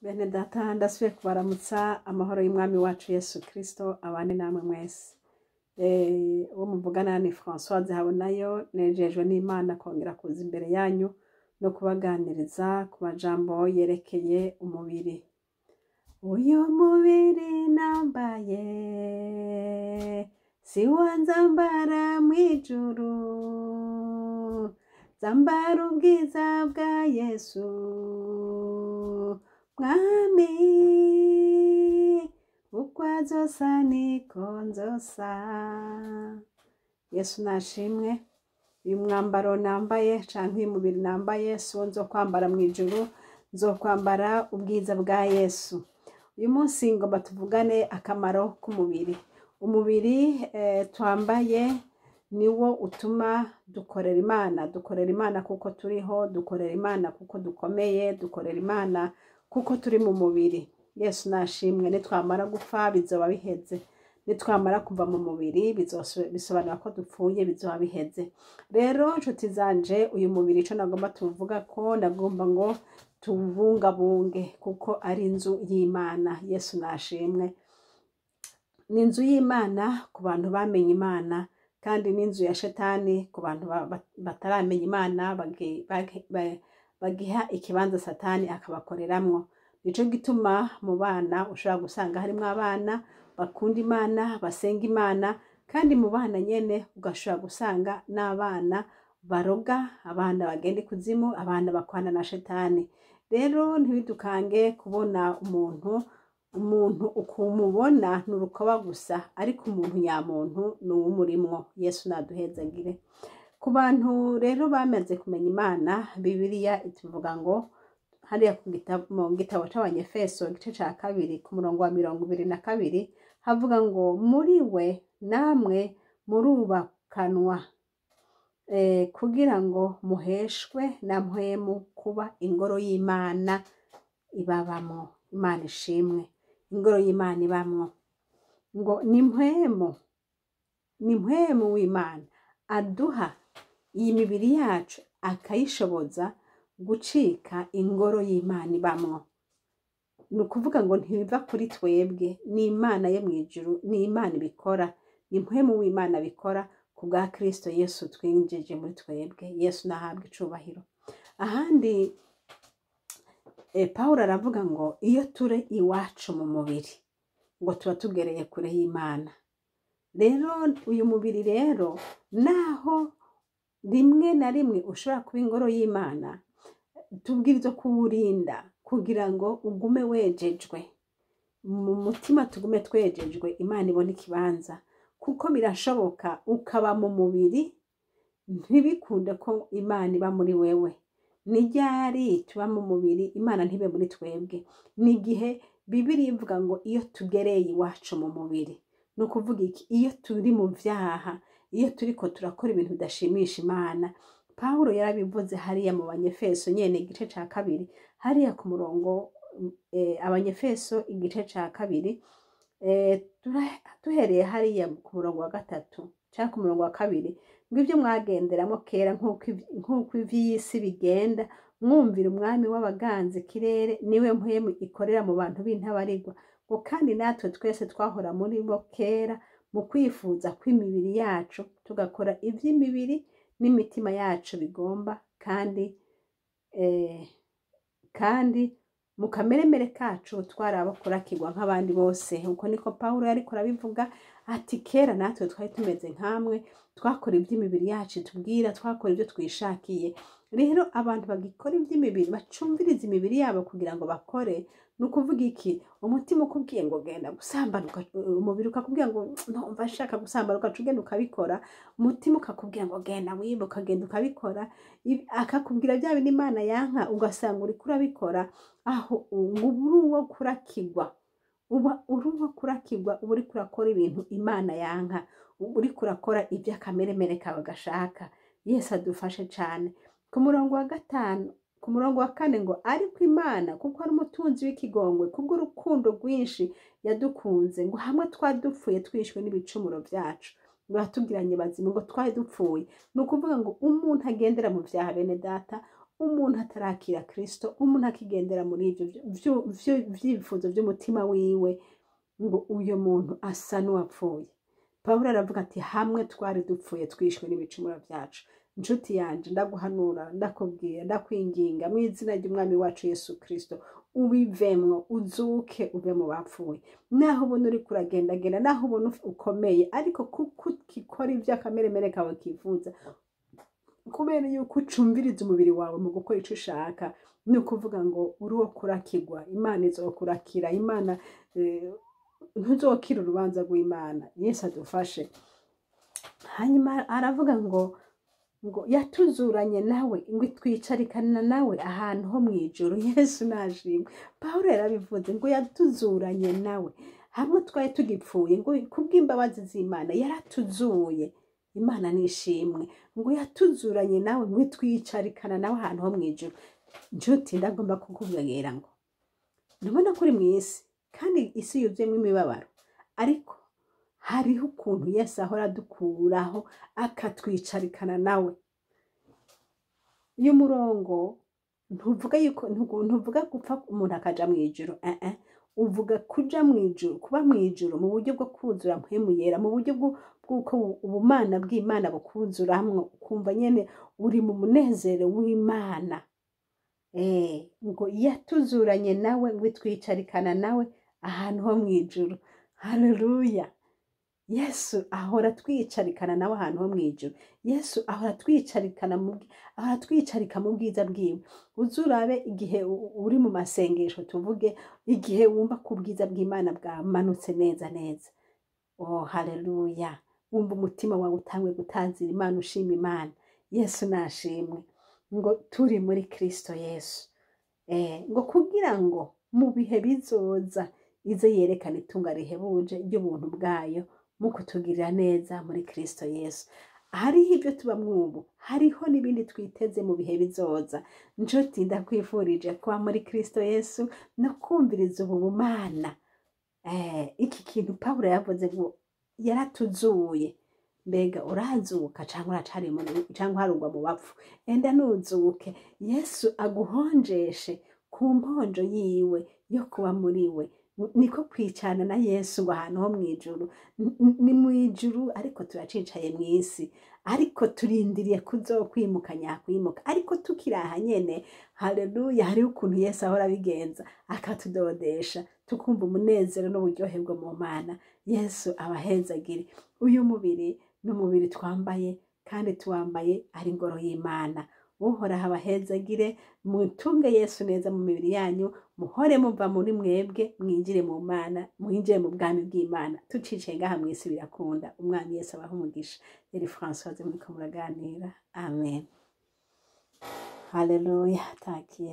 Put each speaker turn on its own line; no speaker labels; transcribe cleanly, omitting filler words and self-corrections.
Bene data, ndasubiye kubaramutsa. Amahoro y'Umwami wacu Yesu Kristo abane namwe mwese. Uwo muvugana ni Françoise Habonayo. Nejejwe n'Imana kongera kuza imbere yanyu no kubaganiriza ku majambo yerekeye umubiri. Uyu mubiri nambaye si wo nzambara mw'ijuru, nzambara ubwiza bwa Yesu Mwami, uko azosa niko nzosa. Yesu nashimwe. Uyu mwambaro nambaye canke uyu mubiri nambaye si wo nzokwambara mw'ijuru, nzokwambara ubwiza bwa Yesu. Uyu munsi ngomba tuvugane akamaro k'umubiri. Umubiri twambaye niwo utuma dukorera Imana. Dukorera Imana kuko turiho, dukorera Imana kuko dukomeye, dukorera Imana kuko turi mu mubiri. Yesu nashimwe. Nitwamara gupfa bizoba biheze, nitwamara kuva mu mubiri bisobanura ko dupfuye, bizoba biheze. Rero nshuti zanje, uyu mubiri ico nagomba tuvuga ko nagomba ngo tuwubungabunge kuko ari inzu y'Imana. Yesu nashimwe. Ni inzu y'Imana ku bantu bamenye Imana, kandi ni inzu ya Shetani ku bantu bataramenya Imana, bagiha ikibanza Satani akabakoreramwo. Nico gituma mu bana ushobora gusanga harimwo abana bakunda Imana, basenga Imana, kandi mu bana nyene ugashobora gusanga n'abana baroga, abana bagenda ikuzimu, abana bakwana na Shetani. Rero ntibidukange kubona umuntu ukumubona ni urukoba gusa, ariko umuntu nyamuntu ni uwumurimwo. Yesu naduhezagire. Ku bantu rero bamaze kumenya Imana, Bibiliya ituvuga ngo hariya mu gitabo c'Abanyefeso igice ca 2 ku murongo wa 22 havuga ngo muri we namwe murubakanwa kugira ngo muheshwe na mpwemu kuba ingoro y'Imana ibabamwo. Imana ishimwe. Ingoro y'Imana ibamwo. Ngo ni mpwemu, ni mpwemu w'Imana aduha iyi mibiri yacu akayishoboza gucika ingoro y'Imana ibamwo. Ni ukuvuga ngo ntibiva kuri twebwe, ni Imana yo mw'ijuru, ni Imana ibikora, ni mpwemu w'Imana abikora ku bwa Kristo Yesu twinjije muri twebwe. Yesu nahabwe icubahiro. Ahandi Pawulo aravuga ngo iyo turi iwacu mu mubiri ngo tuba tugereye kure y'Imana. Rero uyu mubiri rero naho rimwe na rimwe ushobora kuba ingoro y'Imana, tubwirizwa kuwurinda kugira ngo ugume wejejwe mu mutima, tugume twejejwe, Imana ibone ikibanza. Kuko birashoboka ukaba mu mubiri ntibikunde ko Imana iba muri wewe. Ni ryari tuba mu mubiri Imana ntibe muri twebwe? Ni igihe Bibiliya ivuga ngo iyo tugereye iwacu mu mubiri. Ni ukuvuga iki? Iyo turi mu vyaha, iyo turiko turakora ibintu bidashimisha Imana. Pawulo yarabivuze hariya mu Banyefeso nyene igice ca 2, hariya ku murongo Abanyefeso igice ca 2, duhereye hariya ku murongo wa 3 canke ku murongo wa 2, ngo ibyo mwagenderamo kera nk'uko ivy'isi bigenda, mwumvira umwami w'abaganza ikirere, niwe mpwemu ikorera mu bantu b'intabarigwa, ngo kandi natwe twese twahora muri bo kera mu kwifuza kw'imibiri yacu, tugakora ivy'imibiri n'imitima yacu bigomba, kandi mu kameremere kacu twari abo kurakirwa nk'abandi bose. Uko niko Pawulo yariko arabivuga ati kera natwe twari tumeze nkamwe, twakora ivy'imibiri yacu itubwira, twakora ivyo twishakiye. Rero abantu bagikora ivy'imibiri bacumviriza imibiri yabo kugira ngo bakore. Ni ukuvuga iki? Umutima ukubwiye ngo genda gusambana, umubiri ukakubwira ngo numva nshaka gusambana, ugaca ugenda ukabikora. Umutima ukakubwira ngo genda wibe, ukagenda ukabikora. Akakubwira bya bindi Imana yanka, ugasanga uriko urabikora. Aho uba uri uwo kurakirwa, uba uri uwo kurakirwa, uba uriko urakora ibintu Imana yanka, uba uriko urakora ivy'akameremere kawe gashaka. Yesu adufashe cane. Ku murongo wa 5, ku murongo wa 4 ngo ariko Imana kuko ari umutunzi w'ikigongwe, kubw'urukundo rwinshi yadukunze, ngo hamwe twari dupfuye twishwe n'ibicumuro vyacu, ngo yatugiranye bazima, ngo twari dupfuye. Ni ukuvuga ngo umuntu agendera mu vyaha, bene data, Umuntu atarakira Kristo, umuntu akigendera muri ivyo vyifuzo vy'umutima wiwe, ngo uyo muntu asa n'uwapfuye. Pawulo aravuga ati hamwe twari dupfuye twishwe n'ibicumuro vyacu. Nshuti yanje, ndaguhanura, ndakubwira, ndakwinginga mu izina ry'Umwami wacu Yesu Kristo, ubivemwo, uzuke uve mu bapfuye. Naho ubona uriko uragendagenda, naho ubona ukomeye, ariko kuko ukikora ivy'akameremere kawe kifuza, kubera yuko ucumviriza umubiri wawe mu gukora ico ushaka, ni ukuvuga ngo uri uwo kurakirwa. Imana izokurakira, Imana ntuzokira urubanza rw'Imana. Yesu adufashe. Hanyuma aravuga ngo yatuzuranye nawe, ngo itwicarikana nawe ahantu ho mw'ijuru. Yesu nashimwe. Pawulo yarabivuze ngo yatuzuranye nawe hamwe twari tugipfuye, ngo kubw'imbabazi z'Imana yaratuzuye. Imana nishimwe. Ngo yatuzuranye nawe, ngo itwicarikana nawe ahantu ho mw'ijuru. Nshuti, ndagomba kukubwira ngo ntubona ko uri mw'isi kandi isi yuzuyemo imibabaro, ariko hariho ukuntu Yesu ahora adukuraho akatwicarikana nawe. Uyu murongo ntuvuga yuko ntuvuga gupfa umuntu akaja mw'ijuru, uvuga kuja mw'ijuru, kuba mw'ijuru mu buryo bwo kuzura mpwemu yera, mu buryo bw'uko ubumana bw'Imana bukuzuramwo, ukumva nyene uri mu munezero w'Imana. Ngo yatuzuranye nawe, ngo itwicarikana nawe ahantu ho mw'ijuru. Haleluya. Yesu ahora twicarikana nawe ahantu ho mw'ijuru. Yesu ahora twicarikana ahora twicarika mu bwiza bwiwe. Uzurabe igihe uri mu masengesho, tuvuge igihe wumva ko ubwiza bw'Imana bwamanutse neza neza. Oh, haleluya. Wumva umutima wawe utangwe gutazira Imana, ushima Imana. Yesu nashimwe. Ngo turi muri Kristo Yesu. Ngo kugira ngo mu bihe bizoza ize yerekana itunga rihebuje ry'ubuntu bwayo mu kutugirira neza muri Kristo Yesu. Hariho ibyo tuba mwubu, hariho n'ibindi twiteze mu bihe bizoza. Nshuti, ndakwifurije kuba muri Kristo Yesu no kumviriza ubu bumana. Iki kintu Pawulo yavuze ngo yaratuzuye. Mbega urazuka cyangwa uracari cyangwa harugwa mu bapfu? Enda nuzuke, Yesu aguhonjeshe ku mponjo yiwe yo kuba muri we. Niko kwicana na Yesu ngo ahantu ho mw'ijuru. Ni mw'ijuru ariko turacicaye mw'isi, ariko turindiriye kuzokwimuka nyakwimuka, ariko tukiraha nyene. Haleluya. Hariho ukuntu Yesu ahora abigenza akatudodesha, tukumva umunezero n'uburyohe bwo mu Mana. Yesu abahezagire. Uyu mubiri ni umubiri twambaye, kandi tuwambaye ari ingoro y'Imana. Uhoraho abahezagire, mutunge Yesu neza mu mibiri yanyu, muhore muva muri mwebwe, mwinjire mu Mana, mwinjire mu bwami bw'Imana. Tucicaye ngaha mw'isi birakunda. Umwami Yesu abahe umugisha. Yari Françoise muriko muraganira. Amen. Haleluya. Takiye.